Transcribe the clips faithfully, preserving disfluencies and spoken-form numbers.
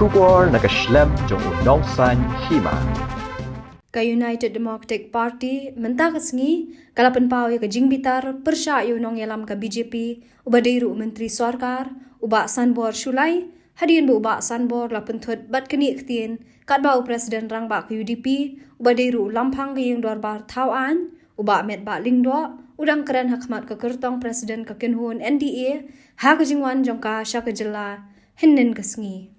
Khubor na ka shlem jong u Nongsaiñ Hima. Ka United Democratic Party mynta ka sngi ka la pynpaw ïa ka jingbitar pyrshah ïa u nongïalam ka B J P uba dei ruh u Myntri Sorkar, u Bah Sanbor Shullai, hadien ba u Bah Sanbor la pynthut bad knieh ktien katba u President Rangbah ka U D P, uba dei ruh u Lamphang ka Ïing Dorbar Thawaiñ, u Bah Metbah Lyngdoh, u dang kren ha khmat ka kyrtong President ka kynhun N D A ha ka jingwan jong ka sha ka jylla hynnin ka sngi.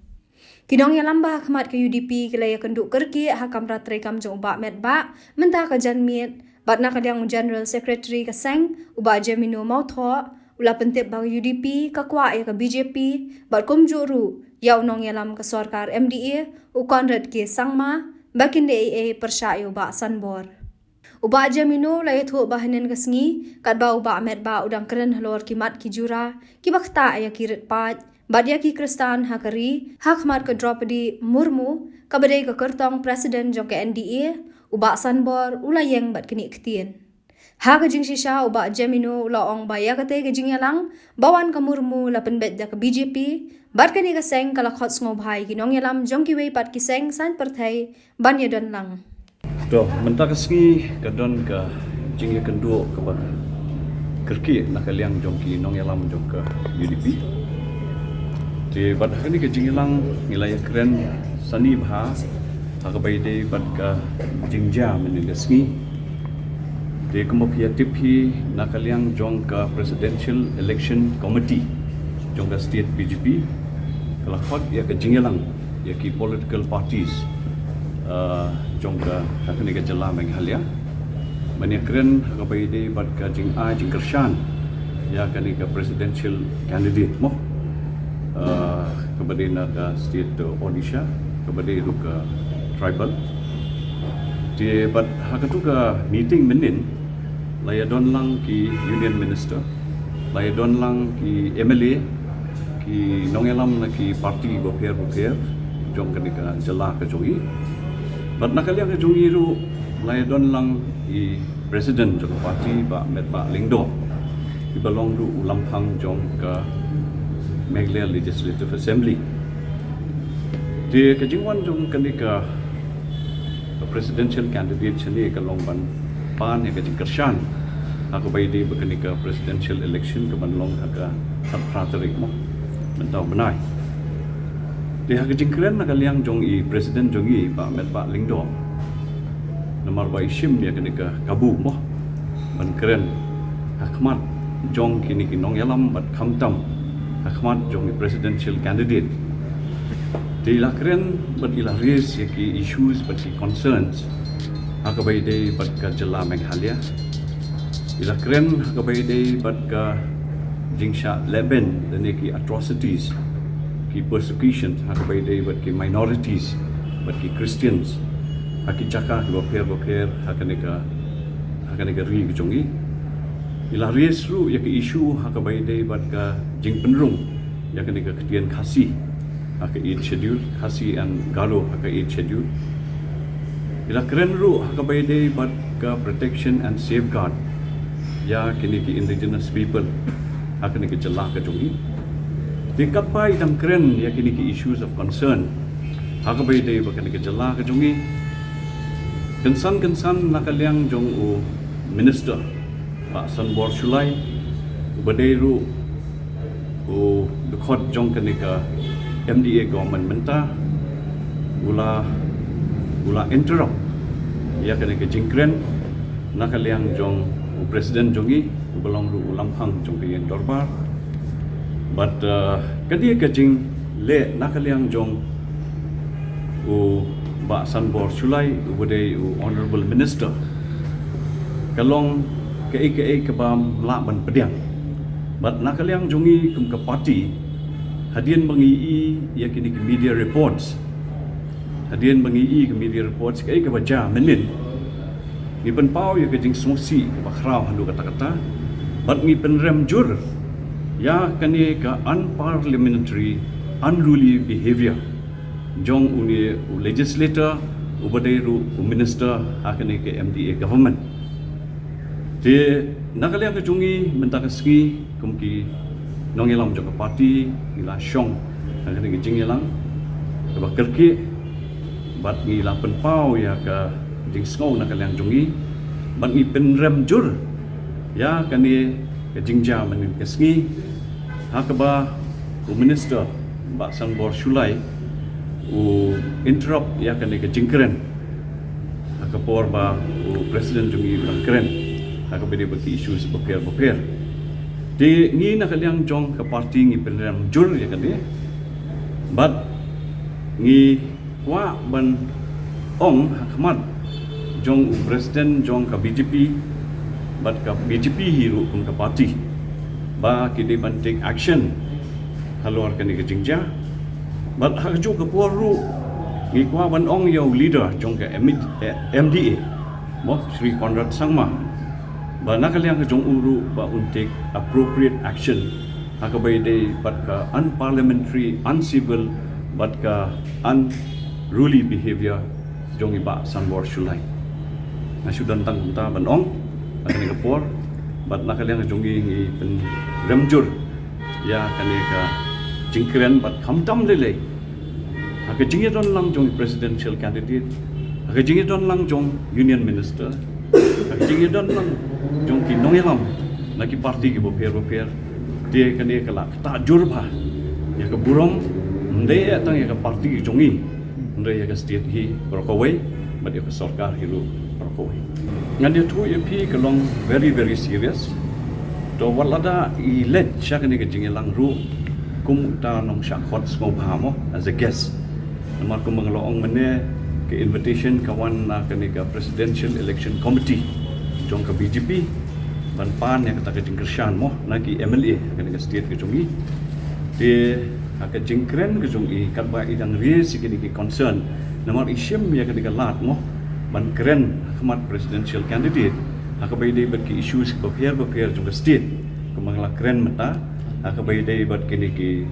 Ki nongïalam ba ha khmat ka U D P ki la ïakynduh kyrkieh ha kamra treikam jong u Bah Metbah mynta ka janmiet, bad na ka liang u General Secretary ka seng, u Bah Jemino Mawthoh, u la pyntip ba ka U D P ka kwah ïa ka B J P, bad kumjuh ruh ïa u nongïalam ka sorkar M D A, u Conrad K Sangma, ba kin leh ei ei pyrshah ïa u Bah Sanbor. U Bah Jemino u la ïathuh ba hynnin ka sngi, katba u Bah Metbah u dang kren halor ki mat ki jura kiba ktah ïa ki rit paid bad ïa ki Khristan ha ka ri, ha khmat ka Droupadi Murmu, kaba dei ka kyrtong President jong ka N D A, u Bah Sanbor u la ïeng bad knieh ktien. Ha ka jingshisha u Bah Jemino u la ong ba ïa katei ka jingïalang ba wan ka Murmu la pynbeit da ka B J P, bad kane ka seng ka la khot sngewbha ïa ki nongïalam jong kiwei pat ki seng saiñ pyrthei ban ïadon lang. To, mynta ka sngi ka don ka jingïakynduh kaba kyrkieh na ka liang jong ki nongïalam jong ka U D P. Te bad ha kane ka jingïalang ngi la ïakren sani bha ha kaba ïadei bad ka jingjia mynne ka sngi. Te kumba phi ïatip hi, na ka liang jong ka Presidential Election Committee jong ka state B J P ka la khot ïa ka jingïalang ïa ki political parties, uh, jong ka, ka kane ka jylla Meghalaya. Ban ïakren ha kaba ïadei bad ka jingai jingkyrshan ïa kane ka presidential candidate mo. Uh, kaba dei na ka state, uh, Odisha, kaba dei ruh ka tribal. Te bad ha katu ka meeting mynnin la ïadon lang ki Union Minister, la ïadon lang ki M L A, ki nongïalam na ki party bapher bapher jong kane ka jylla ka jong i. Bad na ka liang ka jong i ruh la ïadon lang i President jong ka party, Bah Metbah Lyngdoh, iba long ruh u Lamphang jong ka Meghalaya Legislative Assembly. Te ka jingwan jong kane ka presidential candidate shane ka long ban pan ïa ka jingkyrshan ha kaba ïadei bad kane ka presidential election kaban long ha ka khatphra tarik mo, mynta u bnai. Te ha ka jingkren na ka liang jong i President jong i, Bah Metbah Lyngdoh, namar ba i shim ïa kane ka kabu mo ban kren ha khmat jong kine ki nongïalam bad khamtam ha khmat jong i presidential candidate. Te i la kren bad i la raise ïa ki issues bad ki concerns ha kaba ïadei bad ka jylla Meghalaya. I la kren ha kaba ïadei bad ka jingshah lehbeiñ lane ki atrocities, ki persecution ha kaba ïadei bad ki minorities bad ki Christians ha ki jaka kiba pher bapher ha kane ka, ha kane ka ri ka jong i. I la raise ruh ïa ka issue ha kaba ïadei bad ka jingpynrung ïa kane ka ktien Khasi ha ka Eighth Schedule, Khasi and Garo ha ka Eighth Schedule. I la kren ruh ha kaba ïadei bad ka protection and safeguard ïa kine ki indigenous people ha kane ka jylla ka jong i. Te katba i dang kren ïa kine ki issues of concern ha kaba ïadei bad kane ka jylla ka jong i, kynsan kynsan na ka liang jong u Minister Bah Sanbor Shullai, uba dei ruh u dkhot jong kane ka M D A government mynta, u la, u la interrupt ïa kane ka jingkren na ka liang jong u President jong i, uba long ruh u Lamphang jong ka Ïing Dorbar. Bad, uh, ka dei ka jingleh na ka liang jong u Bah Sanbor Shullai, uba dei u Honorable Minister, ka long kaei kaei kaba ym lah ban pdiang. Bad na ka liang jong i kum ka party, hadien ba ngi i ïa kine ki media reports, hadien ba ngi i ki media reports kaei kaba jia mynnin, ngi pynpaw ïa ka jingsngewsih kaba khraw haduh katta katta. Bad ngi pynrem jur ïa kane ka unparliamentary, unruly behaviour jong une u legislator, uba dei ruh u minister ha kane ka M D A government. Te na ka liang ka jong i mynta ka sngi, kum ki nongïalam jong ka party, ngi la shong ha kane ka jingïalang. kaba kyrkieh, bad ngi la pynpaw ïa ka jingsngew na ka liang jong ngi, bad ngi pynrem jur ïa kane ka jingjia mynnin ka sngi, ha kaba u minister Bah Sanbor Shullai u interrupt ïa kane ka jingkren ha ka por ba u president jong ngi u dang kren ha kaba ïadei bad ki issues bapher bapher. Te ngi na ka liang jong ka party ngi pynrem jur ïa kane, bad ngi kwah ban ong ha khmat jong u president jong ka B J P bad ka B J P hi ruh kum ka party ba ki dei ban take action halor kane ka jingjia. Bad ha kajuh ka por ruh ngi kwah ban ong ïa u leader jong ka M D A, mo, Shri Conrad Sangma, ba na ka liang ka jong u ruh ba un take appropriate action ha kaba ïadei bad ka unparliamentary, uncivil bad ka unruly behaviour jong i Bah Sanbor Shullai. Nga shu don tang kumta ban ong ha kane ka por, bad na ka liang ka jong ngi ngi pynrem jur ïa kane ka jingkren, bad khamtam lei lei ha ka jingïadon lang jong i presidential candidate, ha ka jingïadon lang jong union minister, ha ka jingïadon lang jong ki nongïalam na ki party ki bapher bapher. Te kane ka la ktah jur bha ïa ka burom, ym dei tang ïa ka party jong ngi, hynrei ïa ka state hi baroh kawei bad ïa ka sorkar hi ruh baroh kawei. Ngan ïathuh ïa phi ka long very very serious. To wat lada i leit sha kane ka jingïalang ruh kum uta u nongshah khot sngewbha, mo, as a guest. Namar kumba nga la ong mynne, ka invitation ka wan na kane ka Presidential Election Committee jong ka B J P ban pan ïa kata ka jingkyrshan, mo, na ki M L A ha kane ka state ka jong i. Te ha ka jingkren ka jong i, katba i dang raise ïa kine ki concern, namar i shim ïa kane ka lad, mo, ban kren ha khmat presidential candidate ha kaba ïadei bad ki issues bapher bapher jong ka state, kumba nga la kren mynta, ha kaba ïadei bad kine ki,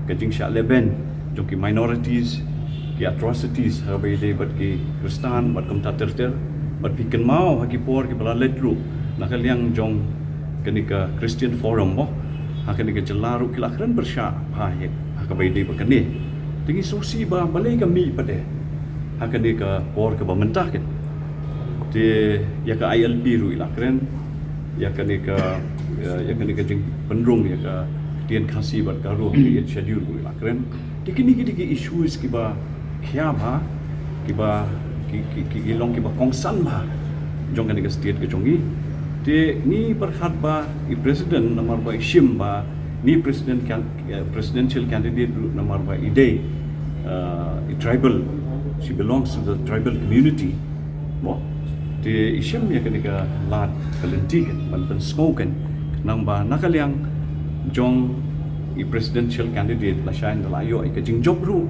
ka jingshah lehbeiñ jong ki minorities, ki atrocities ha kaba ïadei bad ki Khristan bad kumta ter ter. Bad phi kynmaw ha ki por kiba la leit ruh, na ka liang jong kane ka Christian Forum, mo, ha kane ka jylla ruh ki la kren pyrshah bha ha kaba ïadei bad kane. Te ngi sngewsih ba balei ka mih pat de ha kane ka por kaba mynta kane. Te ïa ka I L P ruh i la kren, ïa kane ka, ïa, ïa kane ka jingpynrung ïa ka ktien Khasi bad Garo ha ka Eighth Schedule ruh i la kren. Te kine ki dei ki issues kiba khia bha, kiba, ki, ki, ki, ki long kiba kongsan bha jong kane ka state ka jong ngi. Te ngi pyrkhat ba i president, namar ba i shim ba ne president can, eh, presidential candidate ruh namar ba i dei, eh, i tribal, she belongs to the tribal community, mo. Te i shim ïa kane ka lad ka lynti kane ban pynsngew kane, namar ba na ka liang jong i presidential candidate lashai da la ïoh ïa ka jingjop ruh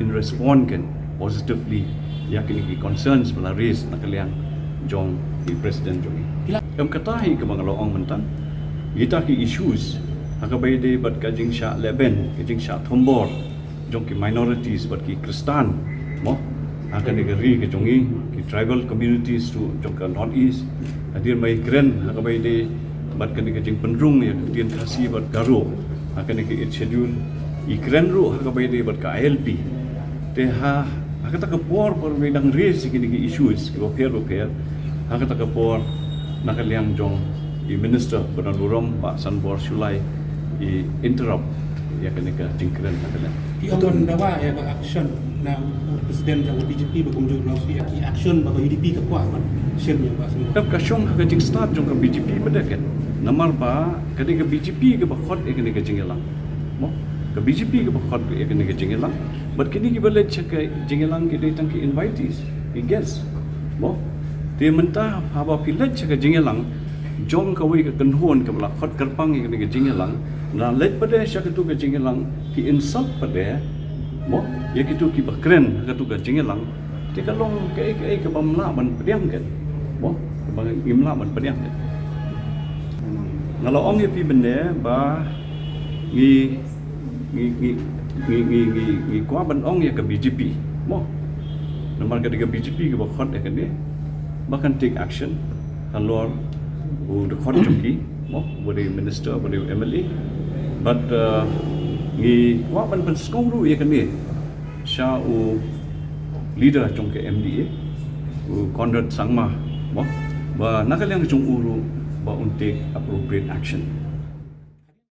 in respond kane positively ïa kine ki concerns ba la raise na ka liang jong i president jong ngi. Em, kata hi kaba nga la ong mynta, kita ki issues ha kaba ïadei bad ka jingshah lehbeiñ, ka jingshah thombor jong ki minorities bad ki Khristan, mo, ha kane ka ri ka jong ngi, ki tribal communities ruh jong ka North East. Hadien ba i kren ha kaba ïadei bad kane ka jingpynrung ïa ka ktien Khasi bad Garo ha kane ka Eighth Schedule, i kren ruh ha kaba ïadei bad ka I L P. Te ha, ha kata ka por ba i dang raise ïa kine ki issues kiba pher ba pher, ha kata ka por na ka liang jong i minister ba don burom, Bah Sanbor Shullai, i interrupt ïa kane ka jingkren na ka liang. Ki ong ban dawa ïa ka action na u president jong ka B J P ba kumjuh na u ki action ba ka U D P ka kwah ban shim ïa ka action. Ka shong ha ka jingstad jong ka B J P pat de kane. Namar ba kane ka B J P kaba khot ïa kane ka jingïalang, mo. Ka B J P kaba khot ïa kane ka jingïalang. Bad kine kiba leit sha ka jingïalang ki dei tang ki invitees, ki guests, mo. Te mynta haba phi leit sha ka jingïalang jong kawei ka kynhun kaba la khot kyrpang ïa kane ka jingïalang, la leit pat de sha katu ka jingïalang phi insult pat de, mo, ïa kitu kiba kren ha katu ka jingïalang. Te ka long kaei kaei kaba ym lah ban pdiang kane, mo, kaba ngim lah ban pdiang kane. Nga la ong ïa phi mynne ba ngi, ngi, ngi, ngi kwah ban ong ïa ka B J P, mo. Namar ka dei ka B J P kaba khot ïa kane ba kan take action halor u dkhot jong ki, mo, uba dei minister, uba dei M L A. Bad, uh, ngi kwah ban pynsngew ruh ïa kane sha u leader jong ka M D A, u Conrad Sangma, mo, ba na ka liang jong u ruh ba un take appropriate action.